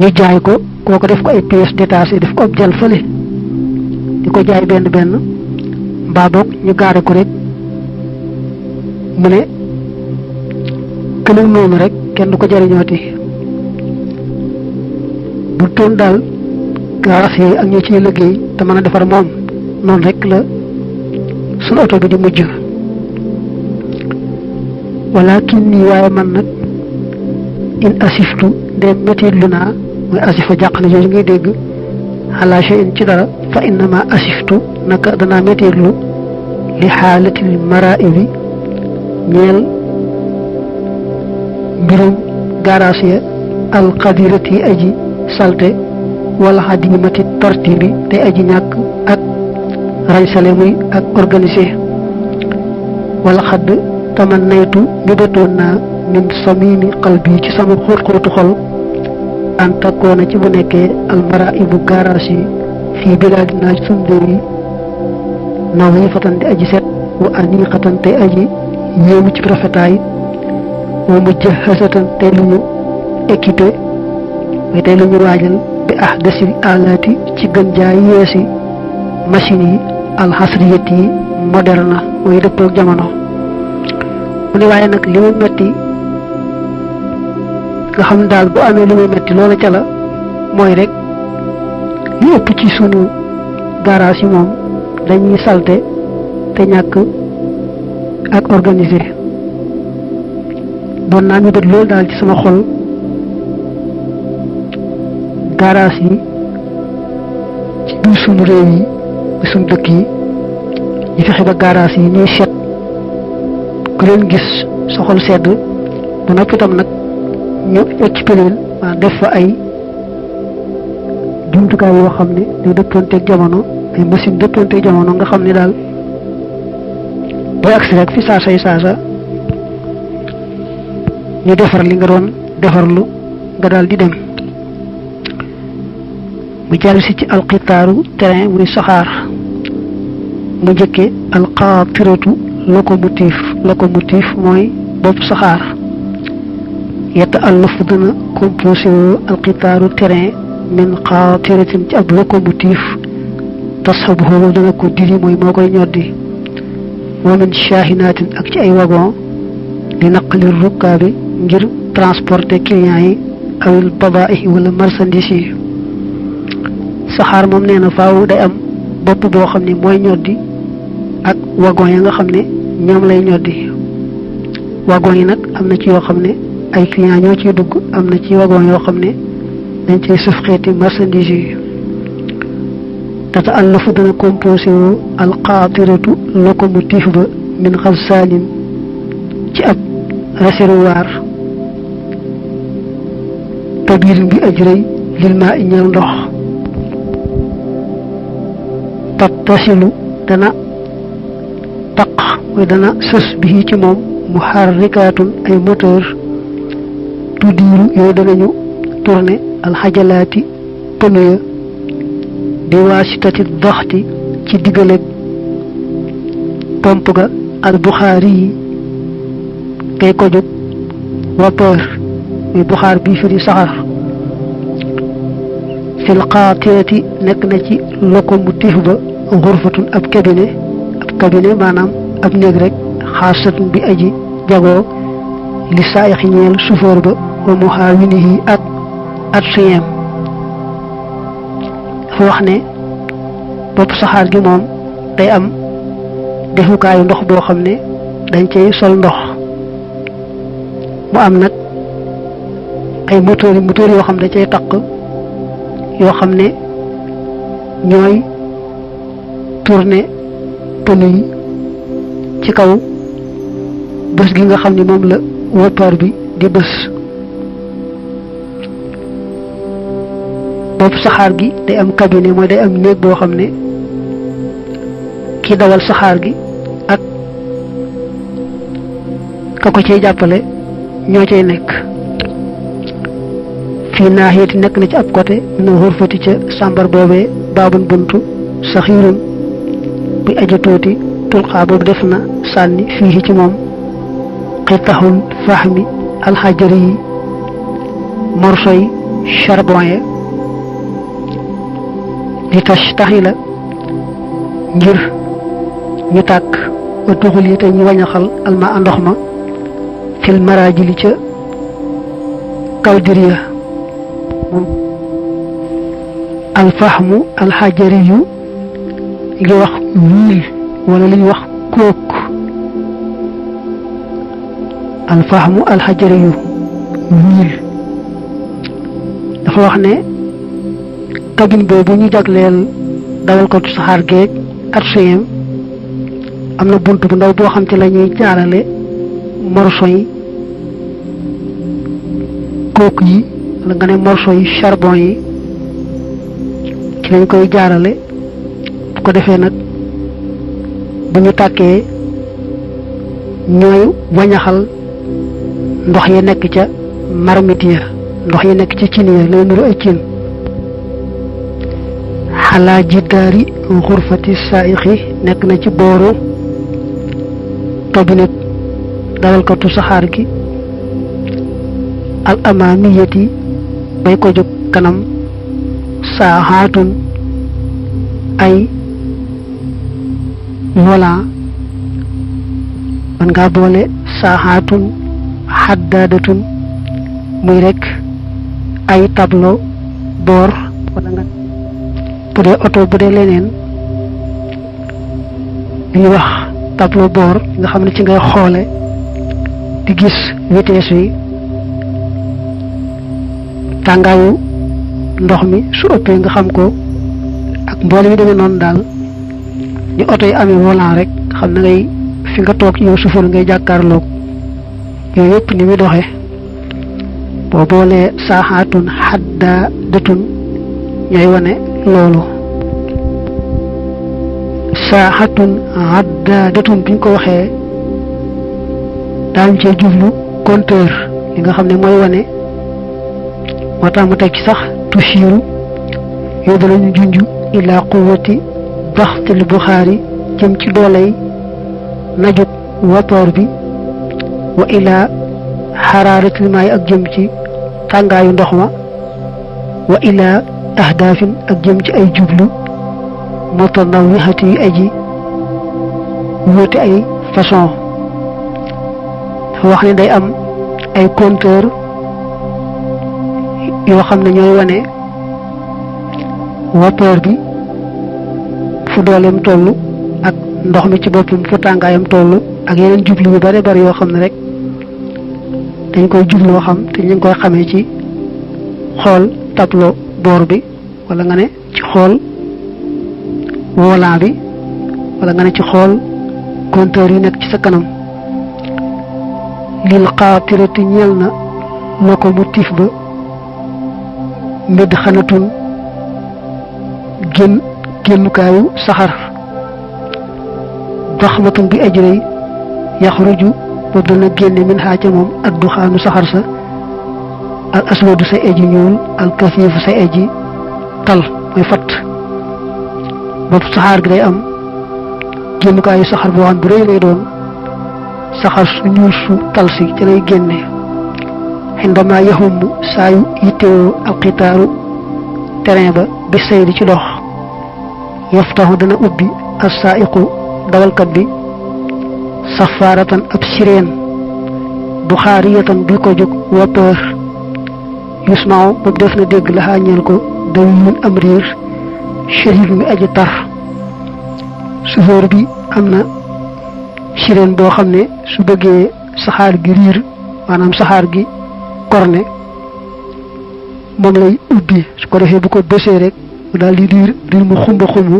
ñu jaay ko kooku def ko ay pièces détachées def ko ab jal fële di ko jaay benn benn mbaa boog ñu gaare ko rek mu ne këlëg noonu rek kenn du ko jariñooti bu toon daal gaaraas yi ak ñoo ciy liggéey te mën a defar moom noonu rek la sunu oto bi di mujj walakin nii waaye man nag in asiftu ndem métit lu naa mooy asifa jàq na jooju ngay dégg ala shay'in ci dara fa innama asiftu naka danaa métit lu li xaalatil maraa'ibi ñeel mbirum gaaraas ya alqadirati aji salte wala xadimati tartibi te aji ñàkk ak rañsale muy ak organisé wala xadd tamannaytu bébatoon naa min samimi qalbi ci sama xóot-xóotu xol an takkoona ci bu nekkee almaraibu gaaraas yi fii bilaadinaa ci sunu réew yi nawifatan te aji set wa aniqatan te aji yéemu ci rafetaay wa mujahhazatan te lu ñu équipé way tey lu ñu waajal bi ahdasil alaati ci gën jaay yeesi machines yi alxasriyat yi moderne mooy dëppoo ak jamono mu ne waaye nag li mu metti nga xam daal bu amee li muy metti loola ca la mooy rek li ëpp ci sunu garage yi moom dañuy salte te ñàkk ak organisé doon naa ñu bët loolu daal ci sama xol garage yi ci biir sunu réew yi ci sunu dëkk yi ñu fexe ba garage yi ñuy set ku leen gis sa xol sedd ba noppi itam nag ñu équipé leen maanaam def fa ay jumtukaay yoo xam ne day dëppoonteeg jamono ay machine dëppoonteeg jamono nga xam ne daal booy agsi rek fi saasa ñu defar li nga doon defarlu nga daal di dem mu jàll si ci alqitaaru terrain muy saxaar mu njëkke alqaatiratu locomotive mooy bopp saxaar yetta àllaf dana composé woo alqitaaru terrain min qaatiratin ci ab locomotive tasxabuhu dana ko diri mooy moo koy ñoddi wa min shaahinaatin ak ci ay wagon li naqali rukkaabi ngir transporter clients yi awil badaa'i wala marchandise yi saxaar moom nee na faaw day am bopp boo xam ne mooy ñoddi ak wagon ya nga xam ne ñoom lay ñoddi wagon yi nag am na ci yoo xam ne ay clients ñoo ciy dugg am na ci wagon yoo xam ne dañ cay sëf xeeti marchandise yi tata àllafu dana composé wu alqaatiratu locomotive ba min xalsaanin ci ab réservoir kabirin bi ajrëy lil maa i ñeel ndox tattasilu dana taq mooy dana sës bi ci moom muharrikaatun ay moteur tuddiiru yooyu danañu tourné alxajalaati pënu ya bi waasitati doxti ci diggaleeg pompe ga al buxaari yi kay ko jóg vapeur muy buxaar bii firi saxar fil qaatirati nekk na ci locomotive ba xurfatun ab cabinet maanaam ab néeg rek xaasatun bi aji jagoo li saayixi ñeel chauffeur ba wa muhaawinihi ak suyem dafa wax ne bopp saxaar gi moom day am defukaayu ndox boo xam ne dañ cay sol ndox mu am nag ay moteur yoo xam ne da cay taq yoo xam ne ñooy tourner pneu yi ci kaw bés gi nga xam ne moom la vapeur bi di bés bopp saxaar gi day am cabinet mooy day am néeg boo xam ne ki dawal saxaar gi ak ka ko cay jàppale ñoo cay nekk fii naaxeeti nekk na ci ab côté na xurfati ca sàmbar boobee baabun buntu saxiirun buy aji tuuti tulxaa boobu def na sànni fii ci moom xitaxul fahmi alxajari yi morso yi charbon ya di taxila ngir ñu tàkk ba duxul yi te ñu wañaxal alma ndox ma fil marajili ca kaw diriya alfahmu alxajariyu li wax wiil wala li wax kóok alfahmu alxajariyu wiil dafa wax ne cabine boobu ñu jagleel dawal ko saxaar geeg at suyem am na bunt bu ndaw boo xam ci la ñuy jaarale morceau yi kóok yi wala nga ne morceau yi charbon yi ci lañ koy jaarale bu ko defee nag bu ñu tàkkee ñooy wañaxal ndox yi nekk ca marmite ya ndox yi nekk ci cin ya lay nuru ay cin xalaa jiddaari xurfati saayixi nekk na ci booru tobinet dawalkatu saxaar gi al amaamiyati bay ko jóg kanam saaxaatun ay volant man ngaa boole saaxaatun xaddaadatun muy rek ay tableau bord wala nga bu dee oto bu dee leneen li ñuy wax tableau bord nga xam ne ci ngay xoole di gis vitesse yi tàngaayu ndox mi su ëppee nga xam ko ak mboole mi demee noonu daal ni oto yi amee volant rek xam na ngay fi nga toog yow chauffeur ngay jàkkaarloog yooyu yëpp ni muy doxee boo boolee saaxaatun xaddaadatun ñooy wane loolu saaxatun xaddaadatun biñ ko waxee daañu cee jublu compteur li nga xam ne mooy wane moo tax mu teg ci sax tushiru yóbbu lañu junj ila quwwati baxtil buxaari jëm ci dooley najub wapoor bi wa ila xaraaratil maay ak jëm ci tàngaayu ndox ma wa ila ahdaafin ak jëm ci ay jublu mutanawwihati yu aji wóote ay façon dafa wax ne day am ay compteur yoo xam ne ñooy wane vapeur bi fu dooleem toll ak ndox mi ci boppam fu tàngaayam toll ak yeneen jublu yu bare bari yoo xam ne rek dañ koy jubloo xam te ñu ngi koy xamee ci xool tableau bord bi wala nga ne ci xool volant bi wala nga ne ci xool compteur yi nekk ci sa kanam lil xaatirati ñeel na locomotive ba mbedd xanatun génnukaayu saxar daxmatun bi ajrëy yaxruju ba dana génne min xaaca moom adduxaanu saxar sa al aswadu sa eji ñuul al kafiifu sa eji tal mooy fatt bopp saxaar gi day am génnukaayu saxar boo xam bu rëy lay doon saxar su ñuul su tal si ci lay génne xindama yaxum saa yu yittewoo alxitaaru terrain ba bi saydi ci dox yaftaxu dana ubbi assaa'iqu dawalkat bi safaaratan ab sireen buxaariyatan bi ko jóg vapeur yusmaaw boobu def na dégg la xàññeel ko dawiyun am riir shérif mi aji tar chauffeur bi am na sireen boo xam ne su bëggee saxaar gi riir maanaam saxaar gi korne moom lay ubbi su ko defee bu ko bësee rek mu daal di riir mu xumba xumbu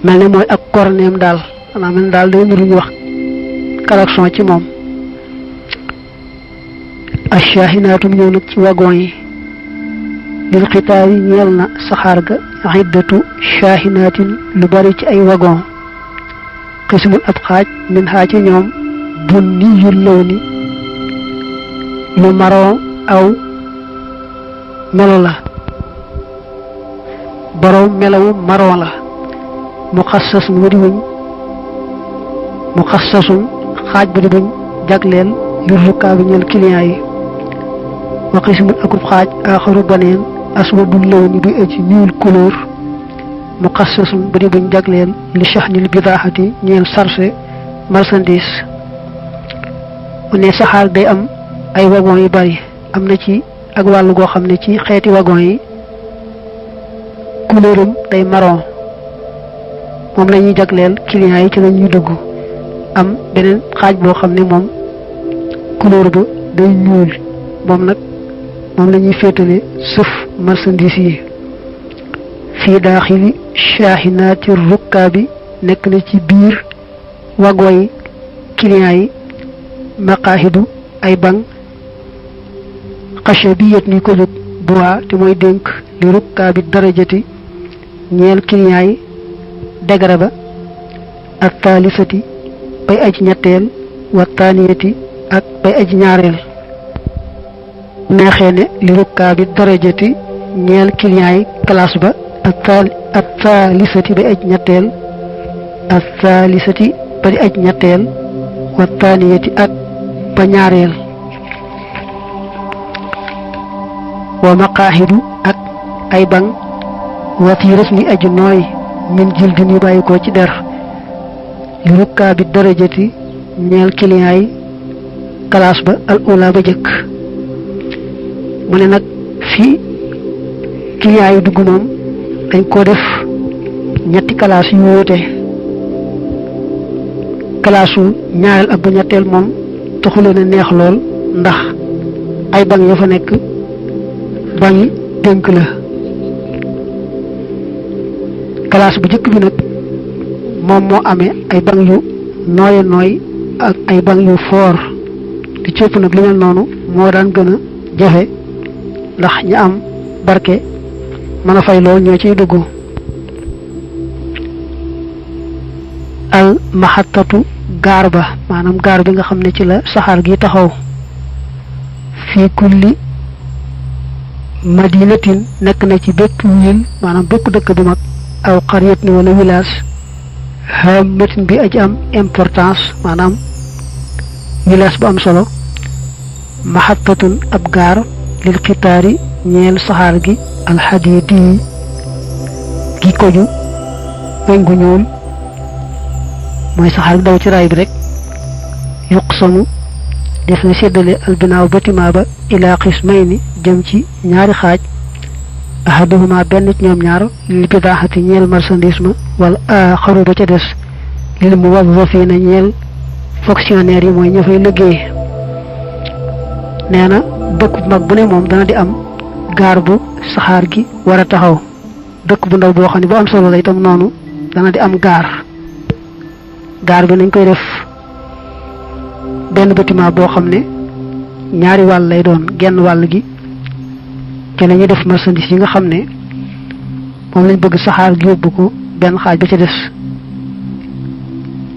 mel ne mooy ak korneem daal maanaam mel ne daal day nuru ñu wax klaxon ci moom ashaahinaatum ñëw nag ci wagon yi lil xitaar yi ñeel na saxaar ga iddatu shaahinaatin lu bari ci ay wagon xismul ab xaaj min xaa ci ñoom bunni yu law ni lu marron aw melo la borom melawu marron la muxassas mu di wuñ muxassasun xaaj ba di buñ jagleel li rukkaa bi ñeel client yi wa qismun akub xaaj aaxaru baneen aswadul lawni bi aji ñuul couleur muqassasum bu di buñ jagleel li shahnil bidaaxati ñeel sarse marchandise mu ne saxaar day am ay wagon yu bari am na ci ak wàllu goo xam ne ci xeeti wagon yi couleurum day marron moom la ñuy jagleel clients yi ci la ñuy dugg am beneen xaaj boo xam ne moom couleur ba day ñuul moom nag moom la ñuy féetale sëf marchandise yi fii daaxili shaahinaati rukkaabi nekk na ci biir wagon yi clients yi maqaahidu ay banc xashabiyat ni ko jóg bois te mooy dénk li rukkaabi darajati ñeel clients yi degré ba ak taalisati bay aj ñetteel wa taaniyati ak bay aj ñaareel neexee ne li rukkaabi darajati ñeel clients yi classe ba ak taalisati bay aj ñetteel ak taalisati bay aj ñetteel wa taaniyati ak ba ñaareel wa maqaahidu ak ay banc watiiras ni aju nooy min jildin yu bàyyi ko ci der li rukkaabi darajati ñeel clients yi classe ba al ula ba jëkk mu ne nag fii clients yi dugg moom dañ ko def ñetti classe yu wuute classe yu ñaareel ak bu ñetteel moom taxuleen a neex lool ndax ay banc ya fa nekk banc dénk la classe bu jëkk bi nag moom moo amee ay banc yu nooye nooy ak ay banc yu foor di cëpp nag li mel noonu moo daan gën a jafe ndax ñi am barke mën a fay lool ñoo ciy dugg al maxattatu gaar ba maanaam gaar bi nga xam ne ci la saxaar gi taxaw fii kulli madinatin nekk na ci bépp ville maanaam bépp dëkk bu mag aw xariyat ni wala village hammatin bi aji am importance maanaam village bu am solo maxattatun ab gaar lil xitaari ñeel saxaar gi alxadiidi gi koju weñ gu ñuul mooy saxaar gi daw ci raay bi rek yuqsamu def na séddale albinaaw bâtiment ba ilaa xismayni jëm ci ñaari xaaj ahaduhuma benn ci ñoom ñaar lil bidaaxati ñeel marchandise ma wala axaru ba ca des lil muwazzafina ñeel fonctionnaire yi mooy ña fay liggéey nee na dëkk bu mag bu ne moom dana di am gaar bu saxaar gi war a taxaw dëkk bu ndaw boo xam ne bu am solo la itam noonu dana di am gaar bi nañ koy def benn bâtiment boo xam ne ñaari wàll lay doon genn wàll gi te la ñuy def marchandise yi nga xam ne moom lañ bëgg saxaar gi yóbbu ko benn xaaj ba ca des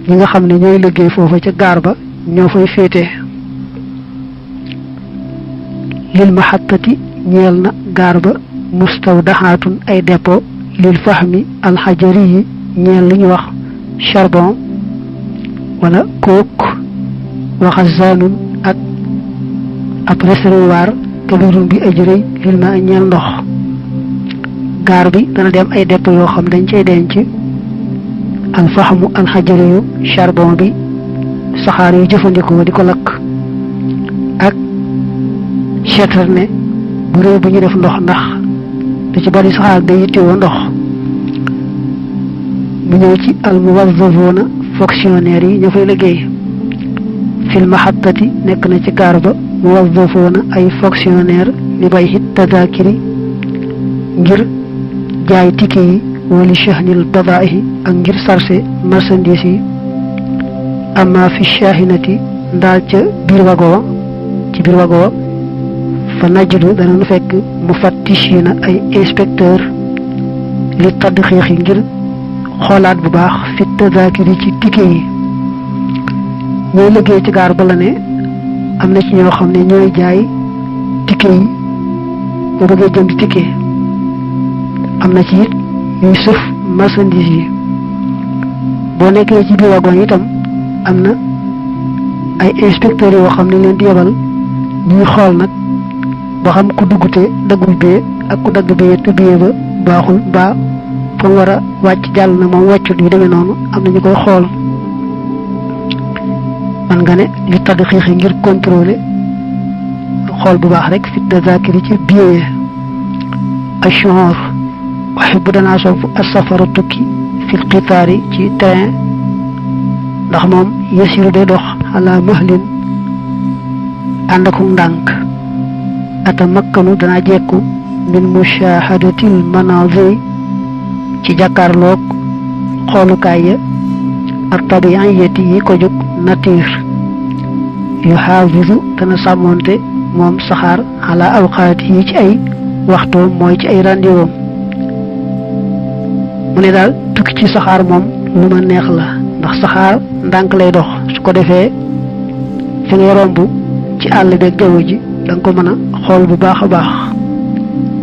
ñi nga xam ne ñooy liggéey foofa ca gaar ba ñoo fay féete lil mahattati ñeel na gaar ba mustawdahatun ay dépôt lil fahmi alxajari yi ñeel li ñu wax charbon wala coke wa xazaanun ak ab réservoir kabirun bi ajrëy lil ma ñeel ndox gaar bi dana dem ay dépôt yoo xam dañ cay denc alfaxmu alxajari yu charbon bi saxaar yu jëfandikoo di ko lakk ak citerne bu réew bu ñu def ndox ndax da ci bari saxaar day yittewoo ndox mu ñëw ci almuwazzafuna fonctionnaire yi ña fay liggéey fil mahattati nekk na ci gaar ba muwazzafuna ay fonctionnaire li bay hit tadakiri ngir jaay ticket yi wali shahnil badaahi ak ngir sarse marchandise yi amma fi shahinati ndaal ca biir wagowa ci biir wagowa fa najidu dana nu fekk mufattishina ay inspecteur li tadxiix yi ngir xoolaat bu baax fi tadakiri ci ticket yi ñooy liggéey ci gaar ba la ne am na ci ñoo xam ne ñooy jaay ticket yi boo bëggee jënd ticket am na ci it ñuy sëf marchandise yi boo nekkee ci biir wagon itam am na ay inspecteurs yoo xam ne leen di yebal ñuy xool nag ba xam ku duggute daggul bee ak ku dagg bee te bee ba baaxul ba fa mu war a wàcc jàll na moom wàccut yu demee noonu am na ñu koy xool. man nga ne li tadd xiixi ngir contrôler xool bu baax rek fit de zakiri ci biee ashhur waxe bu danaa sopp as-safaru tukki fil qitaari ci train ndax moom yasiru day dox ala mahlin ànd ak ndànk ata makkanu dana jekku min mushahadatil manazir ci jàkkaarloog xoolukaay ya ak tabi'iyati yi ko jóg nature yu xaafisu dana sàmmoonte moom saxaar ala awqaati yi ci ay waxtoom mooy ci ay rendez-vous mu ne daal tukki ci saxaar moom lu ma neex la ndax saxaar ndànk lay dox su ko defee fi ngay romb ci àll beeg jaww ji da nga ko mën a xool bu baax a baax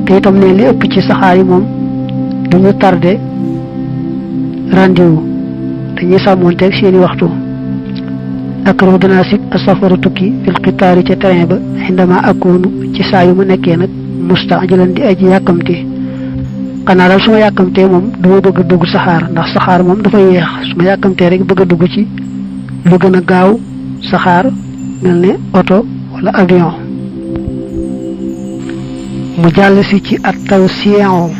te itam ne li ëpp ci saxaar yi moom duñu tardé rendez-vous dañuy sàmmoonteeg seeni waxtu ak rox danaa sib asafaru tukki fil qitaari ca train ba indama akoonu ci saa yu ma nekkee nag mustaajilan di aji yàkkamte xanaa daal su ma yàkkamtee moom du ma bëgg a dugg saxaar ndax saxaar moom dafa yeex su ma yàkkamtee rek bëgg a dugg ci lu gën a gaaw saxaar mel ne oto wala avion. mu jàll si ci at tawsi'u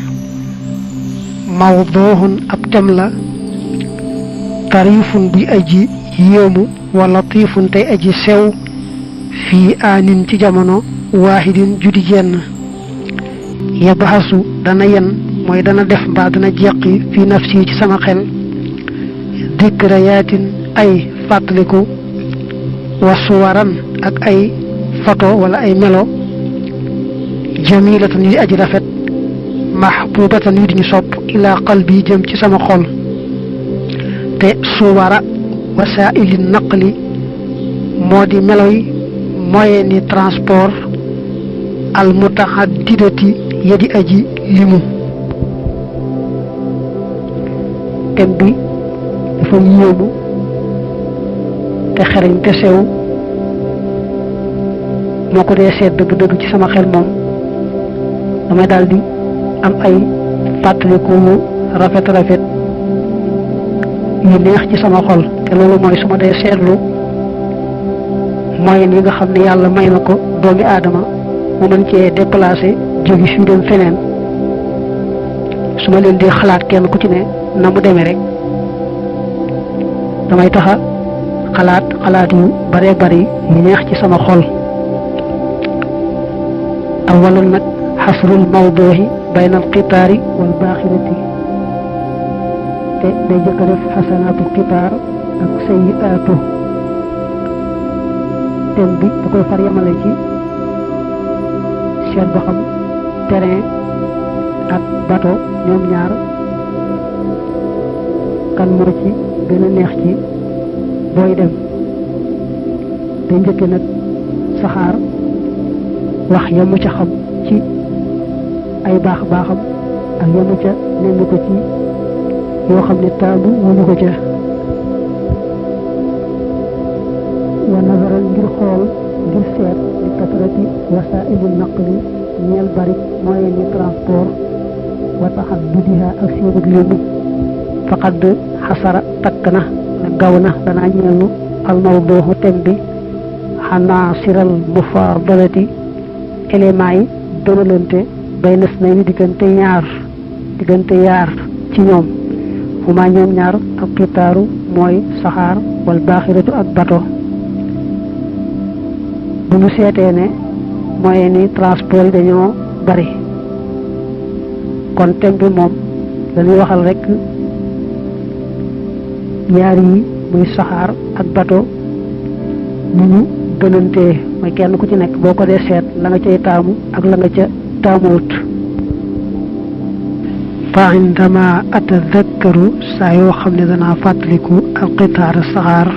mawduhun ab tem la tarifun buy aji yéemu wa latifun tey aji sew fii aanin ci jamono waahidin judi jenn yabaxasu dana yen mooy dana def mbaa dana jeqi fii nafsi ci sama xel dikrayaatin ay fàttaliku wa suwaran ak ay photo wala ay melo jamilatan yu aji rafet mahbubatan yu diñu sopp ila qalbi jëm ci sama xol te suwara wasaili naqli moo di meloy moyen ni transport al mutaaddidati yadi aji limu tem bi dafa yéemu te xereñ te sew moo ko dee seet dëgg-dëgg ci sama xel moom damay daal di am ay fàttaliku rafet rafet yu neex ci sama xol te loolu mooy su ma dee seetlu moyen yi nga xam ne yàlla may na ko doomi aadama mu mën cee déplacé jóge fi dem feneen su ma leen di xalaat kenn ku ci ne na mu demee rek damay taxa xalaat yu bare bari yu neex ci sama xol awalan nag xasrul mawduhi bayna al qitaari wal baaxirati te day jëkk a def xasanaatu qitaar ak sayyiaatu tem bi da koy far yemale ci seet ba xam terrain ak bateau ñoom ñaar kan moo ci gën a neex ci booy dem day njëkke nag saxaar wax yamu ca xam ci ay baax baaxam ak yamu ca nenn ko ci yoo xam ne taamu wunu ko ca wa nazaral ngir xool ngir seet di kasrati wasaa'ilul naqli ñeel bari moyen ni transport wa taxaddudiha ak seenug limu faqad xasara takk na gaw na danaa ñeelu almawduhu tem bi xanaa siral mufaadalati éléments yi donalante bay nas na ni diggante yaar ci ñoom fu ma ñoom ñaar ak qitaaru mooy saxaar wal baaxiratu ak bato bu ñu seetee ne moyen ni transport yi dañoo bari kon tem bi moom dañuy waxal rek yaar yi muy saxaar ak bato ñu ñu gënantee mooy kenn ku ci nekk boo ko dee seet la nga cay taamu ak la nga ca taamuwut fa indama atadakkaru saa yoo xam ne danaa fàttaliku alqitaar saxaar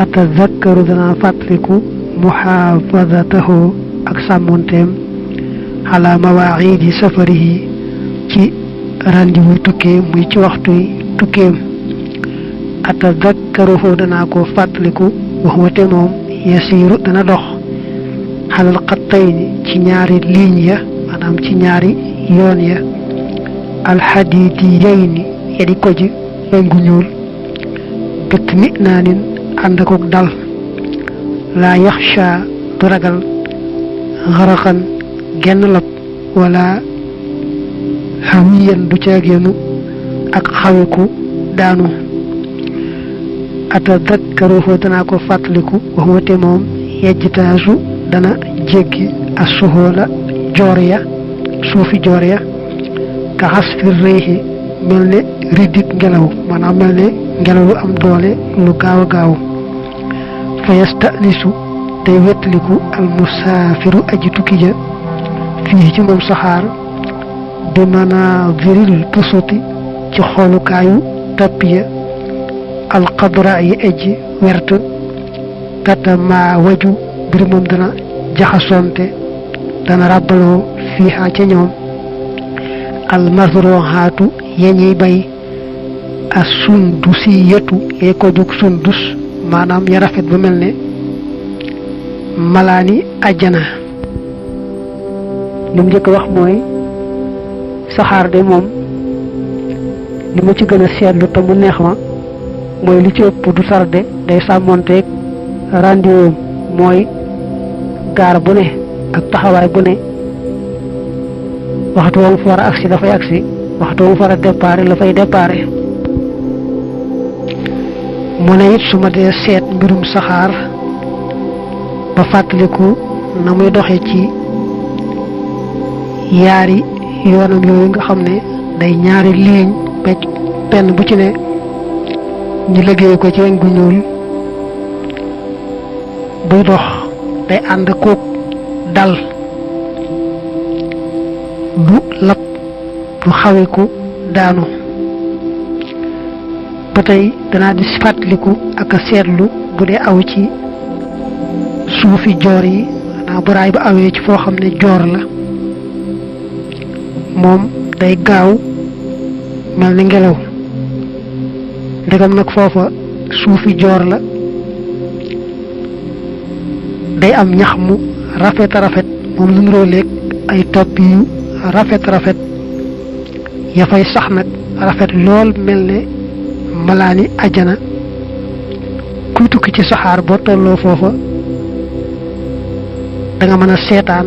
atadakkaru danaa fàttaliku muhaafadatahu ak sàmmonteem ala mawaaciidi safarihi ci rendez-vous tukkee muy ci waxtuy tukkeem atadakkaruhu danaa ko fàttaliku waxuma te moom yasiiru dana dox xalal xat xattayni ci ñaari ligne ya maanaam ci ñaari yoon ya alxadidiyayni yadi ko ji wengu ñuul bit mi naanin ànd ak dal laa yaxsha du ragal xaraxan genn lab wala xawiyan du caagéenu ak xawiku daanu atadakkaruhu danaa ko fàttaliku waxuma te moom yejjitaasu dana jéggi assuhoola joor ya suufi joor ya ka xasfir réexi mel ne riddit ngelaw maanaam mel ne ngelaw lu am doole lu gaaw a gaaw fa yastanisu day wettaliku almusaafiru aji tukki ja fii ci moom saxaar bi manaaviril pusuti ci xoolukaayu tappiya alxadra yi aji wert tatama waju mbir moom dana jaxasonte dana ràbbaloo fiiha ca ñoom almasrohaatu yeñuy bay a sundusi yetu yee ko jóg sundus maanaam ya rafet ba mel ne malaani àjjana li mu njëkk wax mooy saxaar de moom li ma ci gën a seetlu te mu neex ma mooy li ci ëpp du sarde day sàmmonteeg rendez-vous mooy gaar bu ne ak taxawaay bu ne waxtu woon fa war a agsi dafay agsi waxtu woon fa war a déparé la fay déparé mu ne it su ma dee seet mbirum saxaar ba fàttaliku na muy doxe ci yaari yoonam yooyu nga xam ne day ñaari ligne benn bu ci ne ñu liggéey ko ci weñ gu ñuul buy dox day ànd kook dal du lab du xawiku daanu ba tey danaa di fàttaliku ak a seetlu bu dee aw ci suufi joor yi maanaam bu raay ba awee ci foo xam ne joor la moom day gaaw mel ni ngelaw ndegam nag foofa suufi joor la day am ñax mu rafet a rafet moom lu nuroo léeg ay topp yu rafet ya fay sax nag rafet lool mel ne malaani ajjana kuy tukki ci saxaar boo tolloo foofa danga mën a seetaan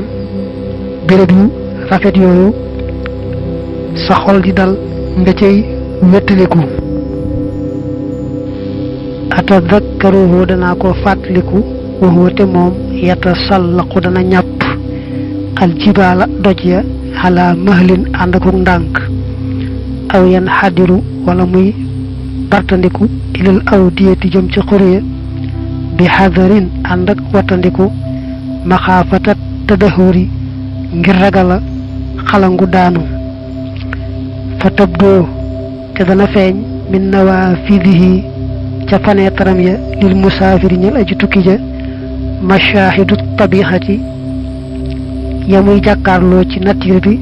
béréb yu rafet yooyu sa xol di dal nga cay wettaliku atadakkaruhu danaa ko fàttaliku waxuwa te moom yatasallaqu dana ñàpp aljibaala doj ya xalaa mahlin ànd ak ndànk aw yan xadiru wala muy bartandiku ilal aw diyati jëm ci xuriya bi xadarin ànd ak wattandiku maxaafata tadahuri ngir ragala xalangu daanu fa tabdoo te dana feeñ min nawaafidihi ca faneetaram ya lil musaafiri ñal aji tukki ja mashaahidu tabixati ya muy jàkkaarloo ci nature bi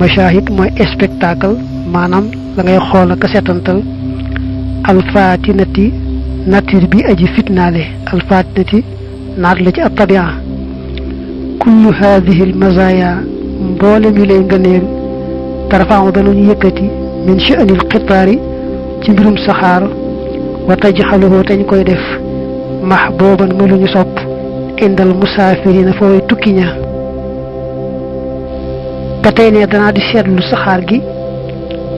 mashaahid mooy spectacle maanaam la ngay xool ak seetantal alfaatinati nature bi aji fitnaale alfaatinati naat la ci ab tabia kullu haadihi almazaaya mboolem yi lay ngëneel tarfaamu danañu yëkkati min sha'ni alqitaari ci mbirum saxaar wa tajxaluhu tañ koy def mahbuuban muy lu ñu sopp indal musaafirina fooy tukki ña ba tey ne danaa di seetlu saxaar gi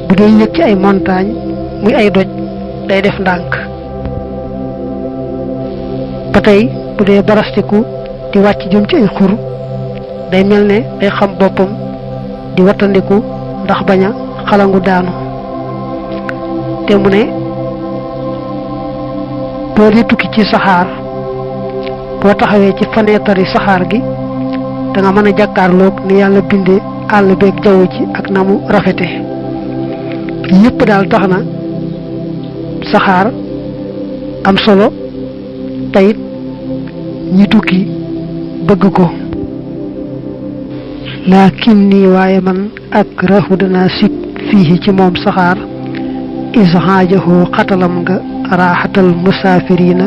bu dee yëg ci ay montagne muy ay doj day def ndànk ba tey bu dee barastiku di wàcc jëm ci ay xur day mel ne day xam boppam di wattandiku ndax bañ a xalangu daanu te mu ne boo di tukki ci saxaar boo taxawee ci fenêtre yi saxaar gi da nga mën a jàkkaarloog ni yàlla bindee àll beeg jaww ji ak na mu rafete yépp daal tax na saxaar am solo tayit ñi tukki bëgg ko laakin nii waaye man ak raxu dana sib fii ci moom saxaar isxaajahu xatalam nga raaxatal musaafirina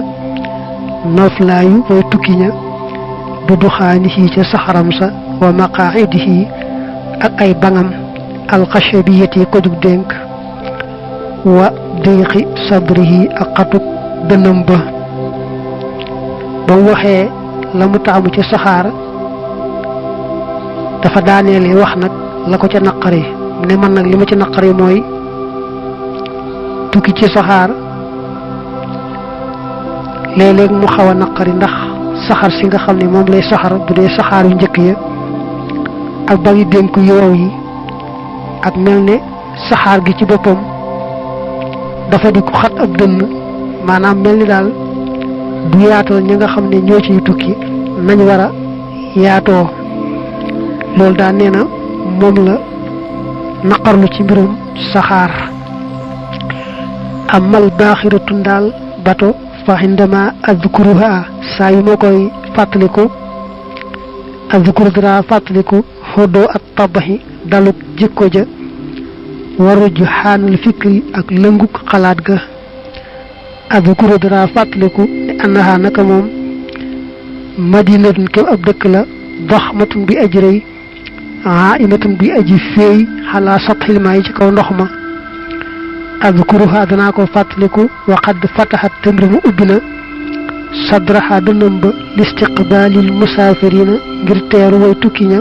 noflaayu way tukki ña bi duxaanihi ca saxaram sa wa maqaa'idihi ak ay bangam alxashabiyati ko jug dénk wa diqi sadrihi ak xatub dënam ba ba mu waxee la mu taamu ci saxaar dafa daaneele wax nag la ko ca naqari mu ne man nag li ma ci naqari mooy tukki ci saxaar léeg-léeg mu xaw a naqari ndax saxaar si nga xam ne moom lay saxar bu dee saxaar yu njëkk ya ak bari dénk yoow yi ak mel ne saxaar gi ci boppam dafa di ko xat ab dënn maanaam mel ni daal du yaatal ñi nga xam ne ñoo ciy tukki nañ war a yaatoo loolu daal nee na moom la naqarlu ci mbirum saxaar amal baaxiratun daal bato fa indama adkuruha saa yu ma koy fàttaliku adkuru dara fàttaliku xoddoo ak tabaxi daluk jikko ja waruju xaanul fikri ak lënguk xalaat ga adkuru dara fàttaliku ne annaha naka moom madinatun kem ab dëkk la daxmatun bi aji rëy imatun bi aji féey xalaa satxil maa yi ci kaw ndox ma adkuruha danaa ko fàttaliku wa qad fatahat tëmbir mu ubbi na sadraha dënam ba listiqbaalil musaafirina ngir teeru way tukki ña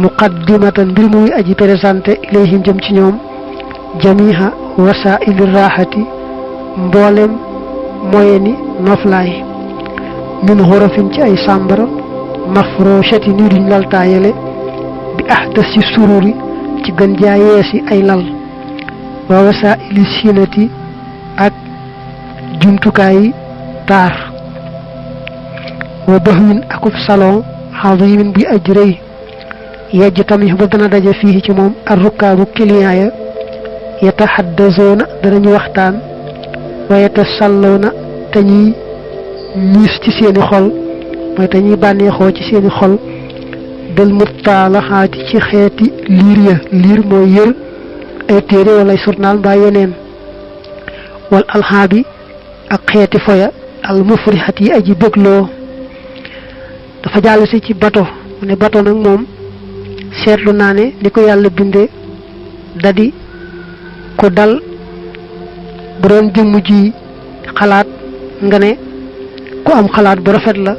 muqaddimatan mbir muy aji présenté ilayhim jëm ci ñoom jamiha wasaili raxati mboolem moyeni noflaay min xorofin ci ay sàmbara mafrochati ni duñ laltaayale bi ahdas ci sururi ci gën jaayeesi ay lal wa wasaili sinati ak jumtukaayi taar wa bahwin akub salon xadimin bi aj rëy yejj tamit ba dana daje fii ci moom ar rukkaabu client ya yataxaddasoona danañu waxtaan wa yatasallawna te ñuy ñiis ci seeni xol mooy te ñuy bànneexoo ci seeni xol del muttaalaxaati ci xeeti liir ya liir mooy yër ay téere wala ay journal mbaa yeneen wal alxaabi ak xeeti foya al mufrixat yi aji bégloo dafa jàll si ci bato mu ne bato nag moom seetlu naa ne ni ko yàlla bindee dadi ko dal bu doon jëmm ji xalaat nga ne ku am xalaat bu rafet la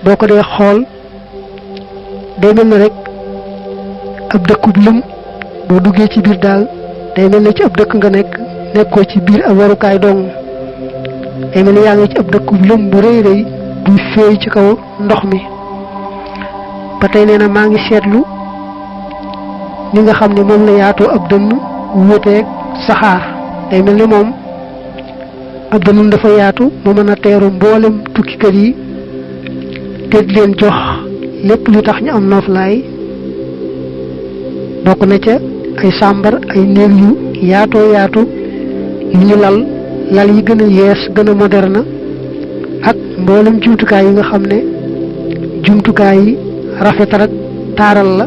boo ko dee xool day mel ne rek ab dëkkub lëm boo duggee ci biir daal day mel ne ci ab dëkk nga nekkoo ci biir ab warukaay dong day mel ne yaa ngi ci ab dëkkub lëm bu rëy rëy buy féey ci kaw ndox mi ba tey nee na maa ngi seetlu ni nga xam ne moom la yaatoo ab dënn wuuteeg saxaar day mel ni moom ab dënn dafa yaatu mu mën a teeru mboolem tukkikat yi te di leen jox lépp lu tax ñu am nooflaay bokk na ca ay sàmbar ay néeg yu yaatoo yaatu yu ñu lal yi gën a yees gën a moderne ak mboolem jumtukaay yi nga xam ne jumtukaay yi rafetal ak taaral la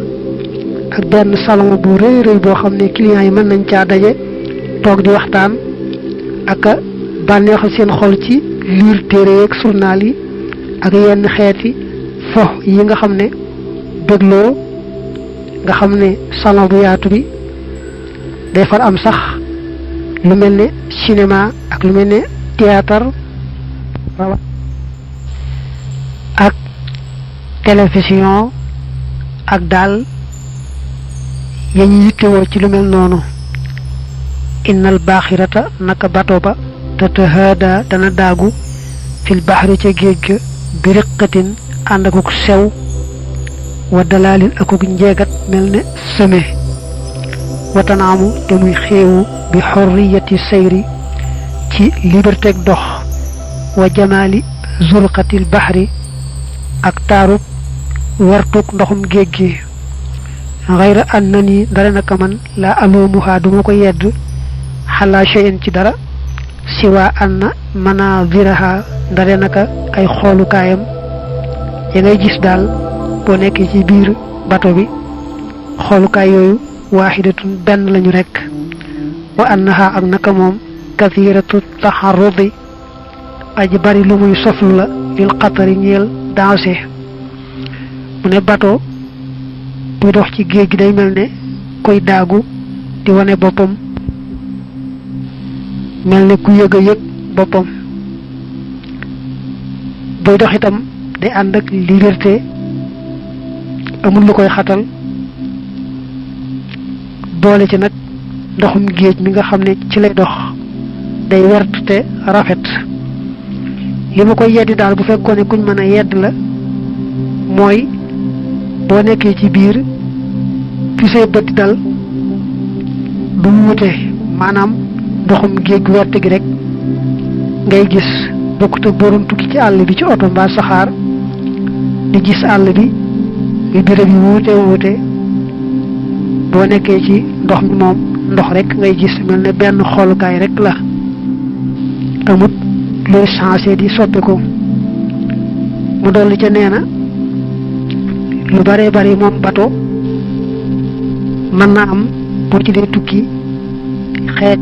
ak benn salon bu rëy rëy boo xam ne clients yi mën nañ caa daje toog di waxtaan ak bànneexal seen xol ci liir téere yeeg journal yi ak yenn xeeti fo yi nga xam ne bégloo nga xam ne salon bu yaatu bi day far am sax lu mel ne cinéma ak lu mel ne théâtre ak télévision ak daal ya ñu yittewoo ci lu mel noonu innal baaxirata naka bato ba tatahada dana daagu fil baxri ca géej ga bi riqatin ànd akuk sew wa dalaalin akuk njeegat mel ne sëme watanaamu te muy xéewu bi xorriyati sayri ci liberté dox wa jamaali zurqatil baxri ak taarub wartuk ndoxum géej gi xayra an na ni dara naka man laa aloomuhaa duma ko yedd xalaa cheyin ci dara siwaa an na manaziraha ndare naka ay xoolukaayam ya ngay gis daal boo nekkee ci biir bato bi xoolukaay yooyu waaxidatun benn lañu rekk wa annaha ak naka moom kathiratu taxarrudi aji bari lu muy soflu la lil xatari ñeel danger mu ne bateau buy dox ci géej gi day mel ne koy daagu di wane boppam mel ne ku yëg a yëg boppam buy dox itam day ànd ak liberté amul lu koy xatal boole ci nag ndoxum géej mi nga xam ne ci lay dox day wert te rafet li ma koy yeddi daal bu fekkoon ne kuñ mën a yedd la mooy boo nekkee ci biir fi say bët di dal du wuute maanaam ndoxum géej gu wert gi rek ngay gis bokkut ak boo doon tukki ci àll bi ci oto mbaa saxaar di gis àll bi bi béréb yi wuute boo nekkee ci ndox mi moom ndox rek ngay gis mel ne benn xoolukaay rek la amut luy changé di soppeeku mu dolli ca nee na lu bare bari moom bato mën na am boo ci dee tukki xeet